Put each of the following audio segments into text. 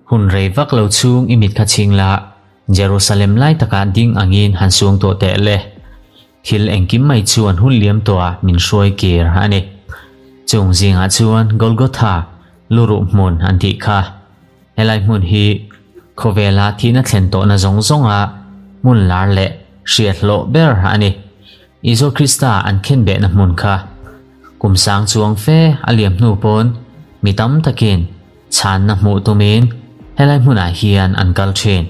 Hun rei vak lo chhung i mit kha chhing la, Jerusalem lai takah ding angin han suang tawh teh le. Thil engkim mai chuan hun liam tawhah min hruai kir a ni. Chung zingah chuan Golgotha luruh hmun an tih kha. Helai hmun hi khawvela thihna thlen tawhna zawng zawnga hmun lar leh hriat hlawh ber a ni. Isua Krista an khenbehna hmun kha kum sang chuang fe a liam hnu pawn mi tam takin chhanna hmuh tumin helai hmunah hian an kal thin.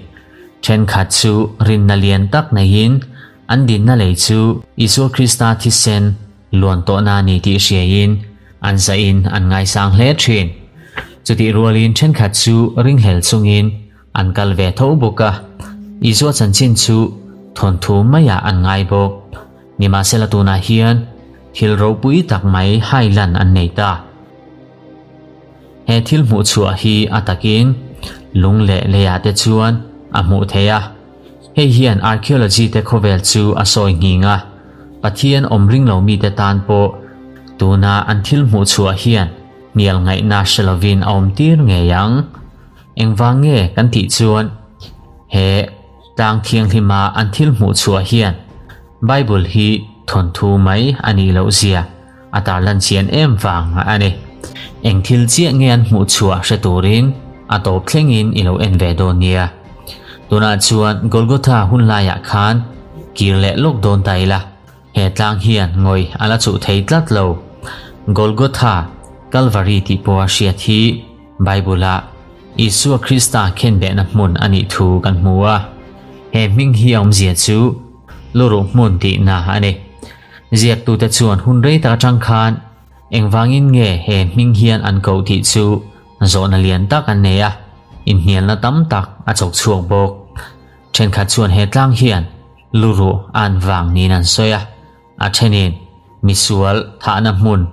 Thenkhat chu rinna lian tak neiin an dinna lei chu Isua Krista thisen luan tawhna a ni tih hriaiin an zahin an ngaisang hle thin. Chutih rualin thenkhat chu ringhlel chungin an kal ve tho bawk a, Isua chanchin chu thawnthu maiah an ngai bawk. Nimahsela tunah hian thil ropui tak mai hailan an nei ta. He thil hmuh chhuah hi a takin lung leh leiah te chuan a hmuh theih a. Hei hian archaeology te khawvel chu a sawi nghing a, Pathian awm ring lo mite tan pawh tuna an thil hmuh chhuah hian hnial ngaihna hre lovin a awm tir ngei ang. Engvang nge kan tih chuan he tlang thianghlima an thil hmuh chhuah hian Bible hi thawnthu mai a nih loh zia a tarlan chian em vang a ni. Eng thil chiah nge an hmuh chhuah hre turin a tawp thlengin i lo en ve dawn nia. Tunah chuan Golgotha hun laiah khan kir leh lawk dawn ta ila, he tlang hian ngawi a la chuh thei tlat lo. Golgotha, Calvary tih pawha hriat hi Bible-ah Isua Krista khenbehna hmun a nih thu kan hmu a. He hming hi a awmzia chu luruh hmun tihna a ni. Ziaktute chuan hun rei tak atang khan engvangin nge he hming hian an koh tih chu zawhna lian tak an nei a, inhnialna tam tak a chawk chhuak bawk. Thenkhat chuan he tlang hian luruh an vang niin an sawi a, a thenin misual thahna hmun,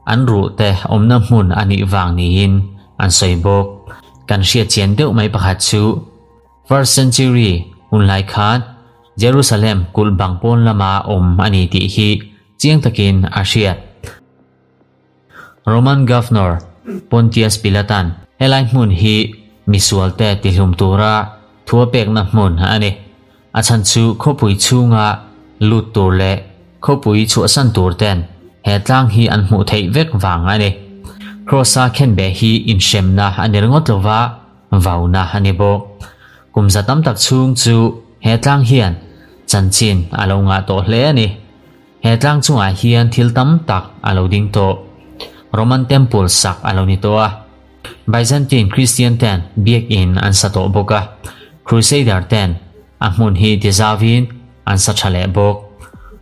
an ruhte awmna hmun a nih vang niin an sawi bawk. Kan hriat chian deuh mai pakhat chu First century hunlai khan Jerusalem kulh bang pawn lama awm a ni tih hi chiang takin a hriat. Roman Governor Pontius Pilatan helai hmun hi misualte tihlum tura thu a pekna hmun a ni. A chhan chu khawpui chhunga lut tur leh khawpui chhuahsan tur ten he tlang hi an hmuh theih vek vang a ni. Kross-a khenbeh hi inhremna a ni ringawt lova, vauna a ni bawk. Kum za tam tak chhung chu he tlang hian chanchin a lo ngah tawh hle a ni. He tlang chungah hian thil tam tak a lo ding tawh. Roman Temple sak a lo ni tawh a. Byzantine Christian ten biakin an sa tawh bawk a. Crusader ten a hmun hi tizauvin an sa tha leh bawk.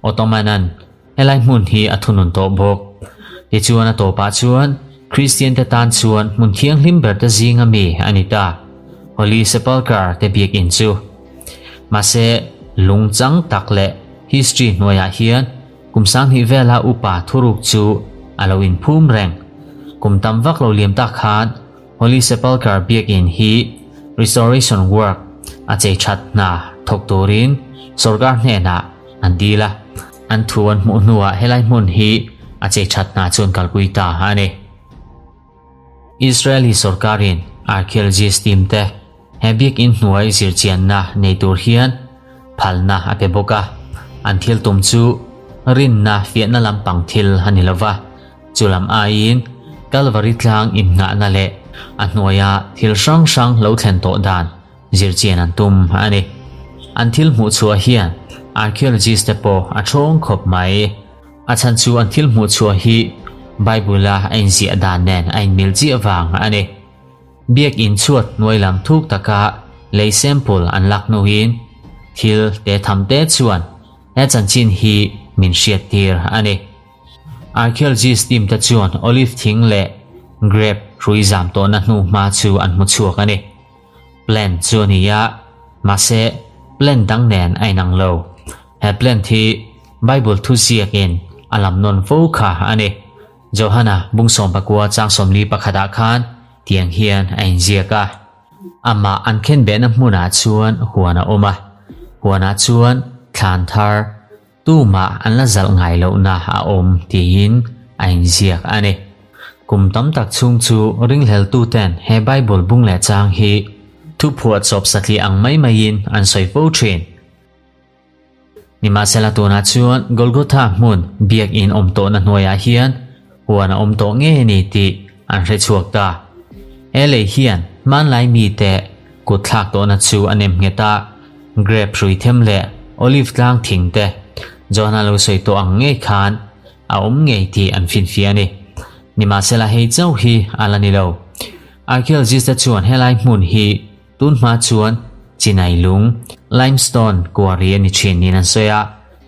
Ottoman-an Helai hmun hi a thunun tawh bawk. Tichuan a tawpah chuan Kristian te tan chuan hmun thianghlim ber te zinga mi a ni ta, Holy Sepulchre te biakinn chu. Mahse, lung chang tak leh history hnuaiah hian kum sanghnih vela upa thuruk chu a lo inphum reng. Kum tam vak lo liam tak khan Holy Sepulchre biakinn hi restoration work a chei that hna thawk turin sorkar hnenah an dil a. An thu an hmuh hnuah helai hmun hi a chei that hna chuan kalpui ta a ni. Israeli sorkarin archaeologist team te he biakinn hnuai zirchianna nei tur hian phalna a pe bawk a. An thil tum chu rinna fiahna lampang thil a ni lova, chu lam aiin Kalvari tlang innghahna leh a hnuaia thil hrang hrang lo thlen tawh dan zirchian an tum a ni. An thil hmuh chhuah hian archaeologist te pawh a thawng khawp mai. A chhan chu an thil hmuh chhuah hi Bible-a a inziah dan nen a inmil chiah vang a ni. Biak in chhuat hnuai lam thuk taka lei sample an lak hnuin thil te tham te chuan he chanchin hi min hriattir a ni. Archaeologist team te chuan olive thing leh grape hrui zam tawhna hnu hma chu an hmu chhuak a ni. Plant chu a ni a, mahse plant dang nen a inang lo. He plant hi Bible thu ziakin a lam nawn fo kha a ni. Johana bung 14 chang 41 ah khan tiang hian a inziak a, Amah an khenbehna hmunah chuan huan a awm a, huanah chuan thlan thar tumah an la zalh ngai lohna a awm tiin a inziak a ni. Kum tam tak chhung chu ringhleltuten he Bible bung leh chang hi thu phuahchawp satliah ang mai maiin an sawi fo thin. Nimahsela tunah chuan Golgotha hmun biakinn awm tawhna hnuaiah hian huan a awm tawh ngei a ni tih an hre chhuak ta. He lei hian hmanlai mite kut thlak tawhna chu a nem nghet a, grape hrui them leh olive tlang thing te John-a lo sawi tawh ang ngei khan a awm ngei tih an finfiah a ni. Nimahsela hei chauh hi a la ni lo. Archaeologist te chuan helai hmun hi Tun hma chuan Chinai lung, limestone, quarry a ni thin niin an sawi a,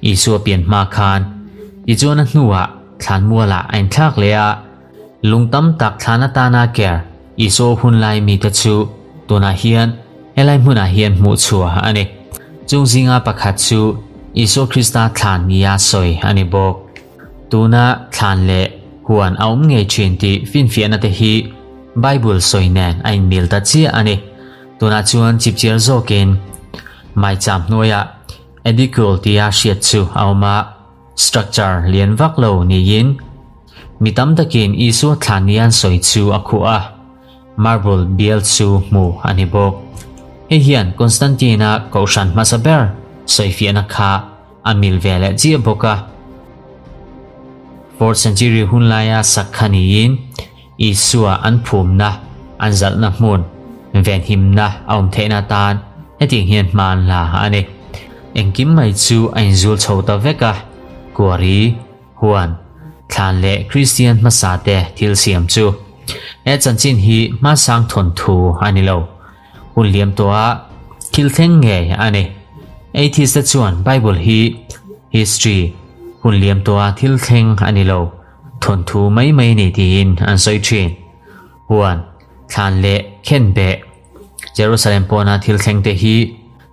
Isua pian hma khan. Tichuan a hnuah thlanmualah a inthlak leh a, lung tam tak thlan atana ker Isua hunlai mite chu tunah hian helai hmunah hian hmuh chhuah a ni. Chung zinga pakhat chu Isua Krista thlan nia sawi a ni bawk. Tuna thlan leh huan a awm ngei thin tih finfiahna te hi Bible sawi nen a inmil ta chiah a ni. Tunah chuan chipchiar zawkin maicham hnuaiah Edicule tia hriat chu a awm a, structure lian vak lo niin mi tam takin Isua thlan nia an sawi chu a khuh a, marble bial chu hmuh a ni bawk. Hei hian Constantine-a kohhran hmasa ber sawifiahna kha a mil ve leh chiah bawk a. Fourth century hun laia sak kha niin Isua an phumna, an zalhna hmun, venhimna a awm theihna atan hetiang hian hma an la a ni. Engkim mai chu a inzul chho ta vek a, Kuari, Huan, Thlan leh Kristian hmasa te thil siam chu. He chanchin hi hmasang thawnthu a ni lo. Hun liam tawha thil thleng ngei a ni. Atheist te chuan Bible hi history, hun liam tawha thil thleng a ni lo. Thawnthu mai mai ni tiin an sawi thin. Huan, thlan leh khenbeh. Jerusalem pawna thil thleng te hi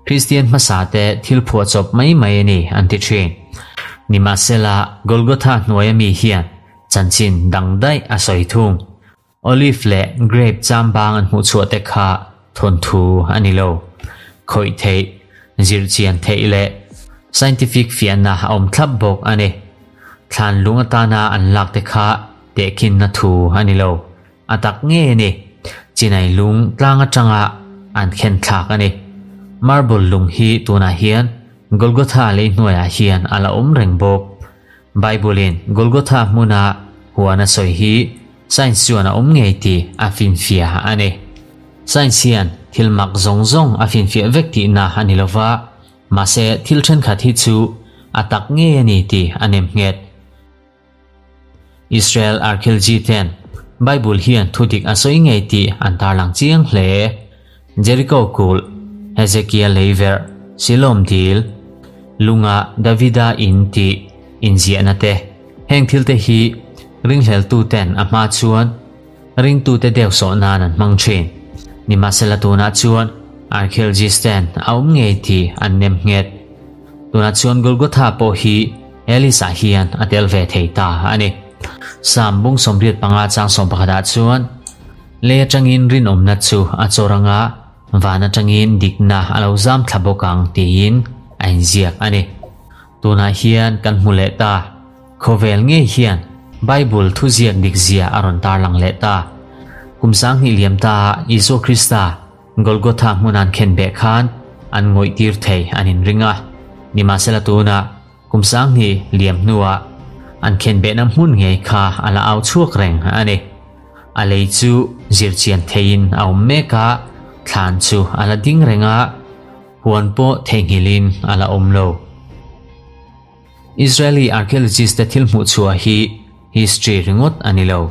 Kristian hmasa te thil phuahchawp mai mai a ni an ti thin. Nimahsela Golgotha hnuaia mi hian chanchin dang daih a sawi thung. Olive leh grape chambang an hmuh chhuah te kha thawnthu a ni lo. Khawih theih, zirchian theih leh scientific fiahna a awm thlap bawk a ni. Thlan lung atana an lak te kha tehkhinna thu a ni lo. A tak ngei a ni. Chinai lung tlang atanga an khen thlak a ni. Marble lung hi tunah hian Golgotha lei hnuaiah hian a la awm reng bawk. Bible-in Golgotha hmuna huan a sawi hi Science chuan a awm ngei tih a finfiah a ni. Science hian thil mak zawng zawng a finfiah vek tihna a ni lova, mahse thil thenkhat hi chu a tak ngei a ni tih a nem nghet. Israel archaeology ten Bible hian thudik a sawi ngei tih an tarlang chiang hle. Jericho kulh, Hezekiah leiverh, Siloam dil, lunga Davida in tih inziahna te, heng thil te hi ringhleltuten a hma chuan ringtute deuhsawh nan an hmang thin. Nimahsela tunah chuan archaeologist ten a awm ngei tih an nem nghet. Tunah chuan Golgotha pawh hi Elisa hian a tel ve thei ta a ni. Psalm bung 85 chang 11 ah chuan, Lei atangin rinawmna chu a chawr anga van atangin dikna a lo zam thla bawk ang tiin a inziak a ni. Tunah hian kan hmu leh ta. Khawvel ngei hian Bible thuziak dikzia a rawn tarlang leh ta. Kum 2000 liam ta Isua Krista Golgotha hmun an khen beh khan an ngawih tir thei an inring a. Nimahsela tunah Kum 2000 liam hnuah an khenbehna hmun ngei kha a la au chhuak reng a ni. A lei chu zirchian theiin a awm mek a, thlan chu a la ding reng a, huan pawh theihnghilhin a la awm lo. Israeli archaeologist te thil hmuh chhuah hi history ringawt a ni lo,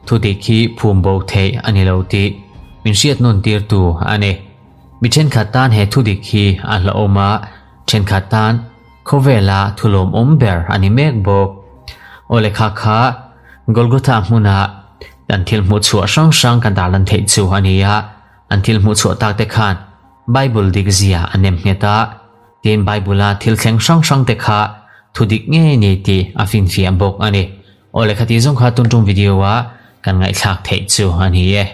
thudik hi phum bo theih a ni lo tih min hriat nawn tirtu a ni. Mi thenkhat tan he thudik hi a hlauhawm a, thenkhat tan Khawvela thulawmawm ber a ni mek bawk. Aw lekha kha Golgotha hmuna kan thil hmuh chhuah hrang hrang kan darlan theih chu a ni a, an thil hmuh chhuah tak te khan Bible dik zia a nem nghet a, tin Bible-a thil thleng hrang hrang te kha thu dik ngei ni tih a finfiah bawk a ni. Aw lekha tih zawng kha tun tum video-a kan ngaihthlak theih chu a ni e.